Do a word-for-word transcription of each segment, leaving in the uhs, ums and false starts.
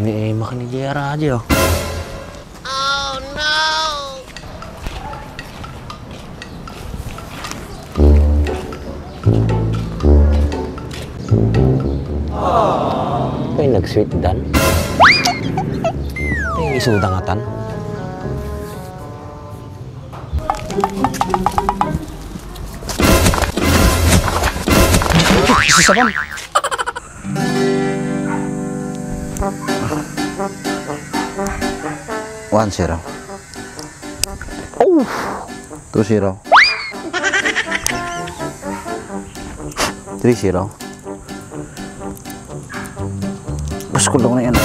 Ni Emma ken ni J R a diay. Ay, nag-sweet dan. Ay, isuda ngatan. Sasaban. One zero. Oh! Two zero. Three zero. Bas ko lang na yan.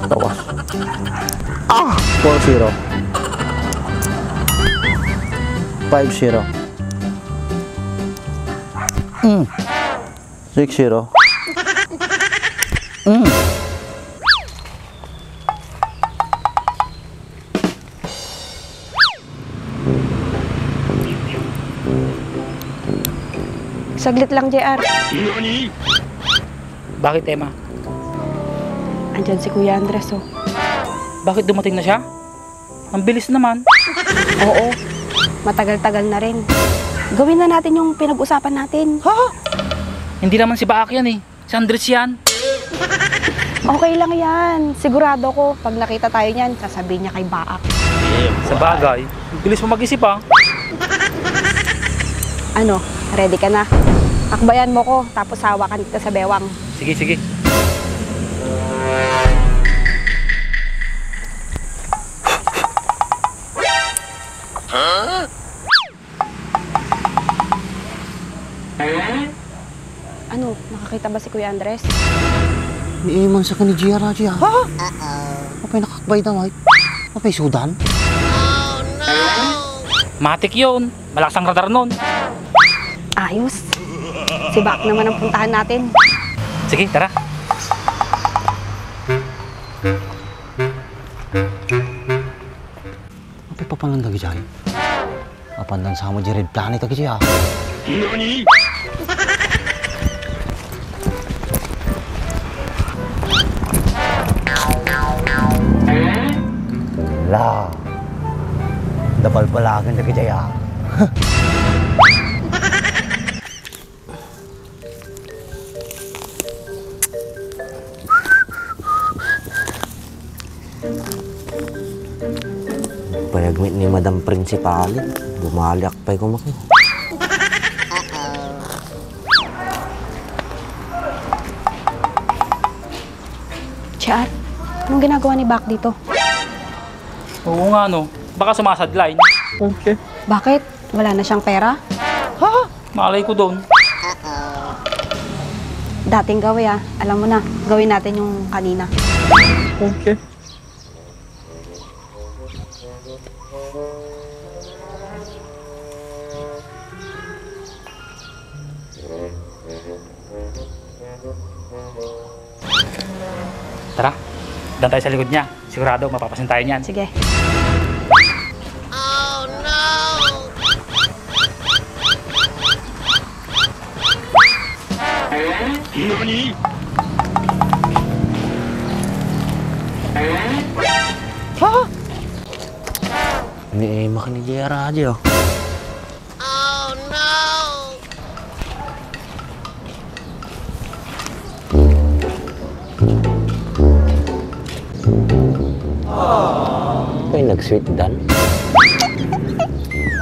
Tawas. Ah! Four zero. Five zero. Mm. Six zero. Mm. Saglit lang, J R. Bakit, Emma? Andyan si Kuya Andres, oh. Bakit, dumating na siya? Ang bilis naman. Oo, matagal-tagal na rin. Gawin na natin yung pinag-usapan natin. Ha? Hindi naman si Baak yan eh. Si Andres yan. Okay lang yan. Sigurado ko, pag nakita tayo niyan, sasabihin niya kay Baak. Sabagay, bilis mo mag-isip, ah. Ano, ready ka na? Akbayan mo ko, tapos hawakan kita sa bewang. Sige, sige. Ano, nakakita ba si Kuya Andres? Ni Eman sa kani G R aja. Ha? Apay nakakbay daw, ay. Apay sudan? Matik yun. Malakas ang radar nun. Ayos. Si Baak naman ang puntahan natin. Sige, tara. Apay papanan dagiti ay? Apan dan sa mo di red planet dagiti, ah. Nani? La. Dabalbalagan dagiti ay, ah. Payagmit ni Madam Principal, bumaliak pay kumaki. Char, anong ginagawa ni Baak dito? Oo nga, no. Baka sumasadline. Okay. Bakit? Wala na siyang pera? Ha? Malay ko doon. Dating gawi, ah. Alam mo na, gawin natin yung kanina. Okay. Tara, daan tayo sa likod niya. Sigurado, mapapasin tayo niyan. Sige. Nani? Ha? Ni Emma ken ni J R aja. Ay, nag-sweet dan.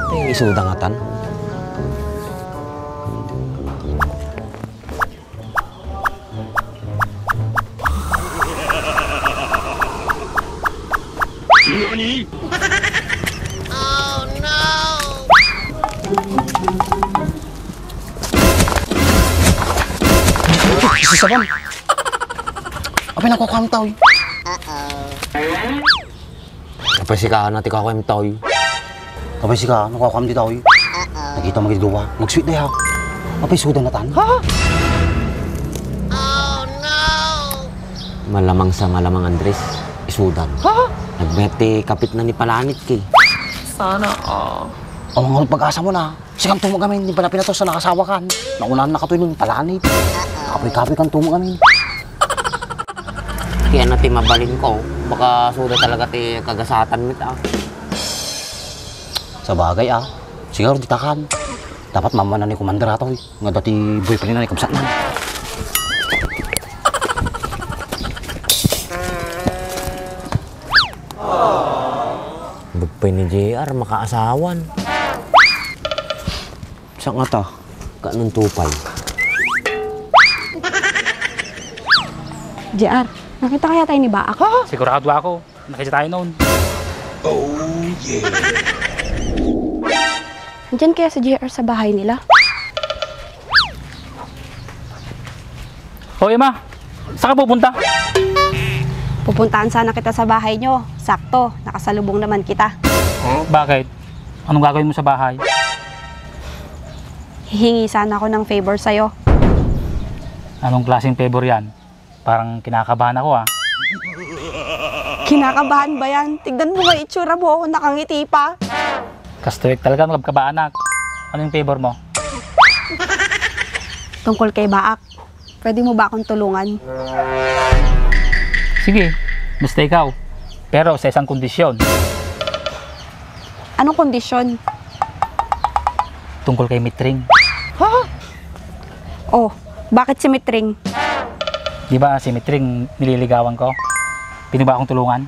Ay, isuda ngatan. Nani? Oh, no! Sasaban. Apay nakukuam, Toy? Apay sika, ano, ti kukuam, Toy? Apay sika, ano, kukuam, ti Toy? Nakita mo, gid duwa. Nag-sweet day, ha? Apay sudan natan? Ha? Malamang sa malamang, Andres, isudan. Ha? Nagmayat ti kapitna ni Palanit, ki. Sana all. Awan nga pag-asa mo na. Sikan tumag amin, di pala pinatos sa nakasawa kan. Naunahan na katoy ni Palanit. Kapoy-kapoy kan tumag amin. Kaya na ti mabalin ko, baka suda talaga ti kagasatan mi ta. Sabagay, ah. Siguro ditakan. Dapat mamana ni Commander atoy. Nga dati boyfriend na ni kabsat na. Bugpay ni J R, makaasawan. Sa nga ta? Kanang tupay. J R, nakita kaya tayo ni Baak? Sigurado ako, nakita tayo noon. Oh, yeah. Andiyan kaya si J R sa bahay nila? Hoy, Emma, saan ka pupunta? Pupuntahan sana kita sa bahay nyo. Sakto, nakasalubong naman kita. Bakit? Anong gagawin mo sa bahay? Hihingi sana ako ng favor sa'yo. Anong klaseng favor yan? Parang kinakabahan ako, ah. Kinakabahan ba yan? Tignan mo nga itsura mo, oh, nakangiti pa. Kastoy talaga, magkabaanak. Anong favor mo? Tungkol kay Baak, pwede mo ba akong tulungan? Sige, basta ikaw. Pero sa isang kondisyon. Anong kondisyon? Tungkol kay Mitring. Ha? Oh, bakit si Mitring? Di ba si Mitring nililigawan ko? Pwede ba akong tulungan?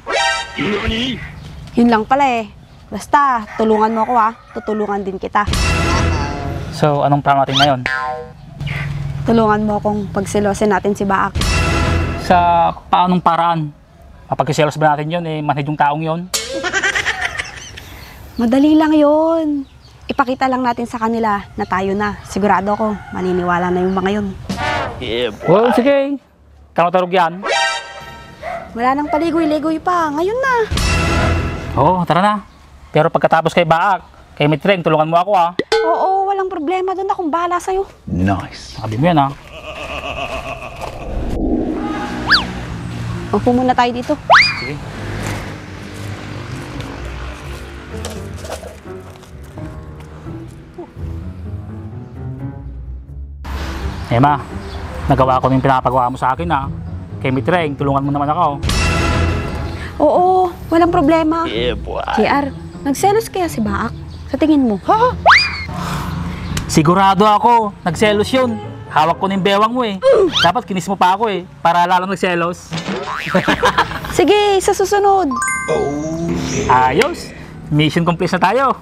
Yun lang pala eh. Basta, tulungan mo ako, ah. Tutulungan din kita. So, anong plano natin ngayon? Tulungan mo akong pagselosin natin si Baak. Sa paanong paraan? Mapagselos ba natin yun, eh, manhid yung taong yun? Madali lang yun. Ipakita lang natin sa kanila na tayo na. Sigurado ako, maniniwala na yung mga yun. Well, sige. Kano tarog yan? Wala nang paligoy-ligoy pa. Ngayon na. Oo, tara na. Pero pagkatapos kay Baak, kay Mitring, tulungan mo ako, ah. Oo, walang problema. Doon akong bahala sa'yo. Nice. Sabi mo yan, ah. Upo muna tayo dito. Sige. Emma, nagawa ko na yung pinapagawa mo sa akin, ah. Kay Mitring, tulungan mo naman ako. Oo, walang problema. Yeah, boy. J R, nagselos kaya si Baak? Sa tingin mo? Ha? Sigurado ako, nagselos yun. Hawak ko na yung bewang mo eh. Dapat kinis mo pa ako eh, para lalong nagselos. Sige, sa susunod. Ayos! Mission complete na tayo.